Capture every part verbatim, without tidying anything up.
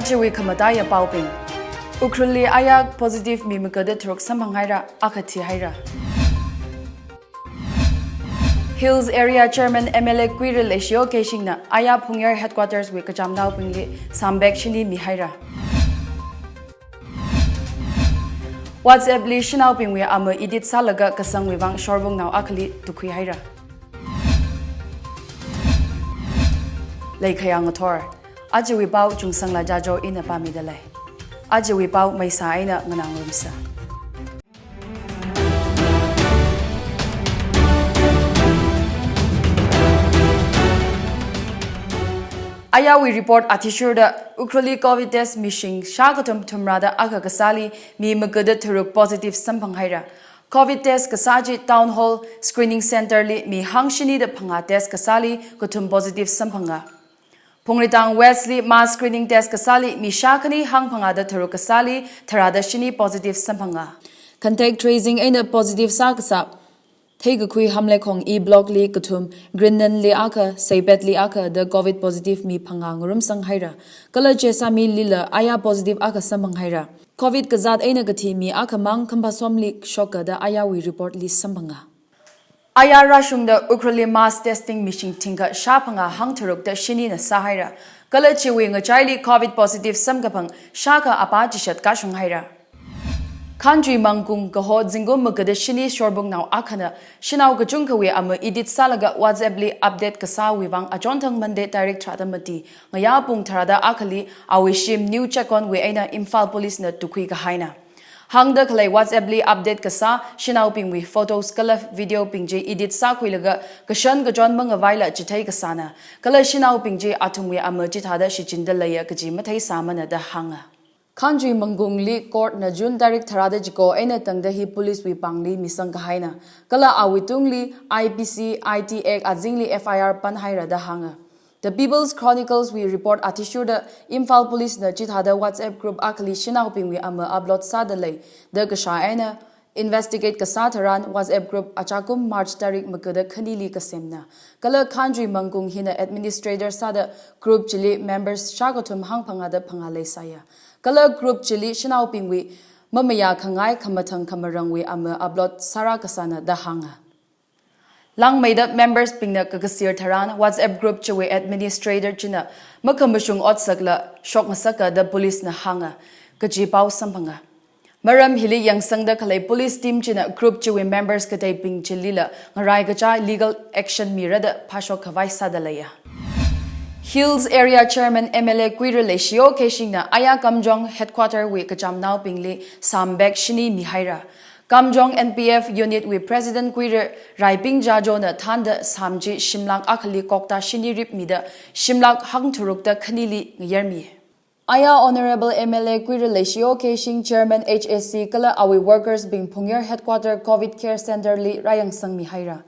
Chiwui khamataiya paobing. Ukhrulli aya positive mi magada tharuk samphang haira, akha thi haira. Hills Area Chairman M L A Kuira Leishio Keishingna aya Phungyar Headquarters wui kachamnaobingli sambag shini mi haira. WhatsApp li shanaobingwui ama edit sālaga kasangwui vang shorbungnao akhali tukhui haira. Leikhayang athor. Ajawui pao Chungsangla Jajo ina pāmida lei. Ajawui pao maisa eina nganāngarumsa. Ayawui report athishurda Ukhrulli Covid test mishing shākathum thumrada akha kasāli mi magada tharuk positive samphang haira. Covid test kasā chi Town Hall Screening Center li mi hangshini da phangā test kasāli kathum positive samphanga. Phungritang West li mass screening test kasāli mi shākhani hangphangāda tharuk kasāli tharāda shini positive samphanga. Contact tracing eina positive sākasā Theikakhui Hamleikhong E Block li kathum, Greenland li akha, Seipet li akha da Covid positive mi phangā ngarumsang haira. Kala Jessami lila aya positive akha samphang haira. Covid kazāt eina kathi mi akhamang khampasomli shoka da ayawui report li samphanga. Aya rāshungda Ukhrulli mass testing mishing thingkha shāphangā hangtharukda shinina sāhaira. Kala chiwui ngachaili Covid positive samkaphang shākha apā chishat kashung haira. Khanjui Mangkung kaho zingkum magada shini shorbungnao akhana shanao kachungkhawui ama edit sālaga WhatsApp li update kasāwui vang achonthang Monday tarik tharāda mati ngayā pung tharāda akhali awui shim New Checkon wui eina Imphal Police na tukhui kahaina. Hāngda khalei WhatsApp li update kasā shanaobingwui photos kala video bing chi edit sākhuilaga kashan kachon mangavaila chithei kasāna. Kala shanaobing chi athumwui ama chithāda shichinda leiya kaji matheisāmana da hānga. Khanjui Mangkungli court na June tarik tharāda chiko eina tangda hi police wui pāngli misang kahaina. Kala awui tungli I P C I T Act azingli F I R panhaira da hānga. The People's Chronicles wui report athishurda Imphal Police na chithāda WhatsApp group akhali shanaobingwui ama upload sāda lei da kashā eina investigate kasā tharan WhatsApp group achakum March tarik magada khanili kasemna. Kala Khanjui Mangkung hina administrator sāda group chili members shākathum hangphangāda phangā leisāya. Kala group chili shanaobingwui mamayā khangai khamathang khamarangwui ama upload sāra kasāna da hānga. Langmeida members bingna kakasir tharan WhatsApp group chiwui administrator china makhamashung otsakla shokngasaka da police na hānga, kaji pao samphanga. Maram hili yangsangda khalei police team china group chiwui members kateibing chilila ngarai kachai legal action mirada phāshok khavai sāda leiya. Hills Area Chairman M L A Kuira Leishio Keishingna aya Kamjong headquarter wui kachamnaobingli sambag shini mihaira. Kamjong N P F unit wui President Kuira Raiping Jajona thānda sam chi shimlak akhali kokta shini ripmida shimlak hangtharukda khanili ngayarmi. Aya Honorable M L A Kuira Leishio Keishing Chairman H A C kala awui workers bing Phungyar headquarter Covid Care Center li rāyangsang mihaira.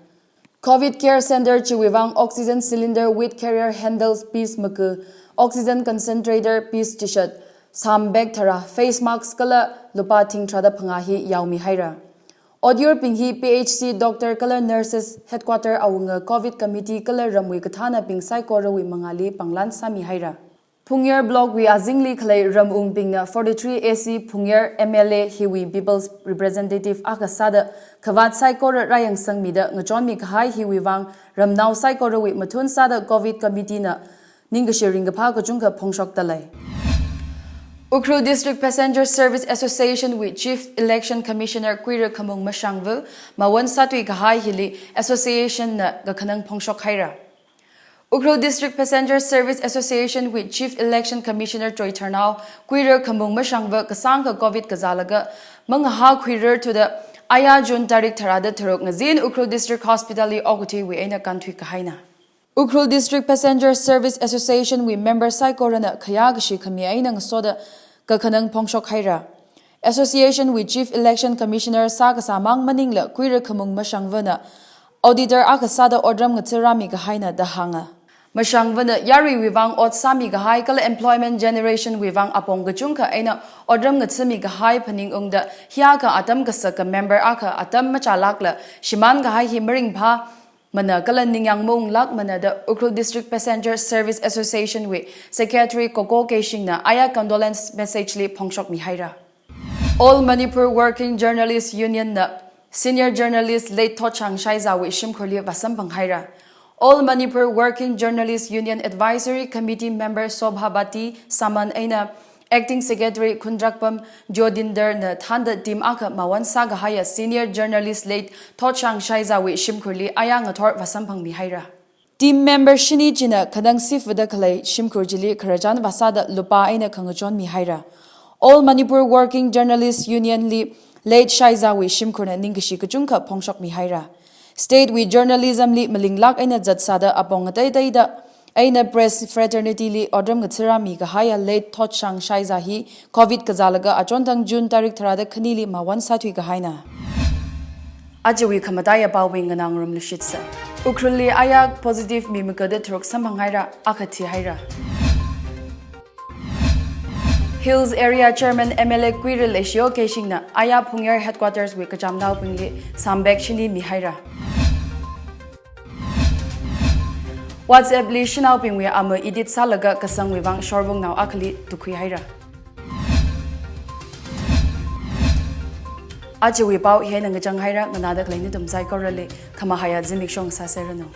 Covid Care Center chiwui vang oxygen cylinder with carrier handles piece maku, oxygen concentrator piece chishat, sam bag tharā, face mask kala lupā thing tharāda phangā hi yaomihaira. Otyurbing hi P H C doctor kala nurses headquarter awunga Covid committee kala ramwui kathānabing saikorawui mangāli panglan sāmihaira. Phungyar block wui azingli khalei ramwungbingna forty-three A C Phungyar M L A hiwui people's representative akha sāda khavāt saikora rāyangsangmida ngachonmi kahai hiwui vang ramnao saikorawui mathun sāda Covid committee na ningkashi ringkaphā kachungkha phongshokda lei. Ukhrul District Passenger Service Association wui Chief Election Commissioner Kuira Khamung Mashangvu mawon sātui kahai hili association na kakhanang phongshokhaira. Ukhrul District Passenger Service Association wui Chief Election Commissioner Choitharnao Kuira Khamung Mashangvu kasāngkha Covid kazālaga mangahā khuirar thuda aya June tarik tharāda tharuk ngazin Ukhrul District Hospital li okathuiwui eina kānthui kahaina. Ukhrul District Passenger Service Association wui member saikorana khayā kashi khami eina ngasoda kakhanang phongshokhaira. Association wui Chief Election Commissioner sākasā mang maningla Kuira Khamung Mashangvuna auditor akha sāda otram ngathārāmi kahaina da hānga. Mashangvuna yaruiwui vang ot sāmi kahai kala employment generation wui vang apong kachungkha eina otram ngathāmi kahai phaningungda hiyākha atam kasaka member akha atam machālākla shimān kahai hi maringphā Mana kala ningyāng maunglākmana da Ukhrul District Passenger Service Association wui Secretary Koko Keishingna aya condolence message li phongshokmihaira. All Manipur Working Journalist Union na senior journalist late Thotshang Shaiza wui shimkhurli vāsamphanghaira. All Manipur Working Journalist Union Advisory Committee member Sobhapati Saman eina Acting Secretary Khundrakpam Jyotinder na thānda team akha mawon sākahaiya senior journalist late Thotshang Shaiza wui shimkhurli aya ngathor vāsamphangmihaira. Team member shini china khanang sifada khalei shimkhur chili khararchan vāsāda lupā eina khangachonmihaira. All Manipur Working Journalist Union li late Shaiza wui shimkhurna ningkashi kachungkha phongshokmihaira. State wui journalism li malinglāk eina zatsāda apong ateiteida eina press fraternity li otram ngathara mikahaiya late Thotshang Shaiza hi covid kazālaga achonthang June tarik tharāda khanili mawon sāthuikahaina. Ajawui khamataiya paowui nganā ngarum lushitsa. Ukhrulli aya positive mi magada tharuk samphanghaira, akha thihaira. Hills Area Chairman M L A Kuiril Leishio Keishingna aya Phungyar Headquarters wui kachamnaobingli sambek shini mihaira. WhatsApp li shanaobingwui amei edit sālaga kasangwui vang shorvungnao akhali tukhuihaira. Ajawui pao hieina ngachanghaira, nganāda khalei nathum saikorali khamahaiya zimiksho sāseranu.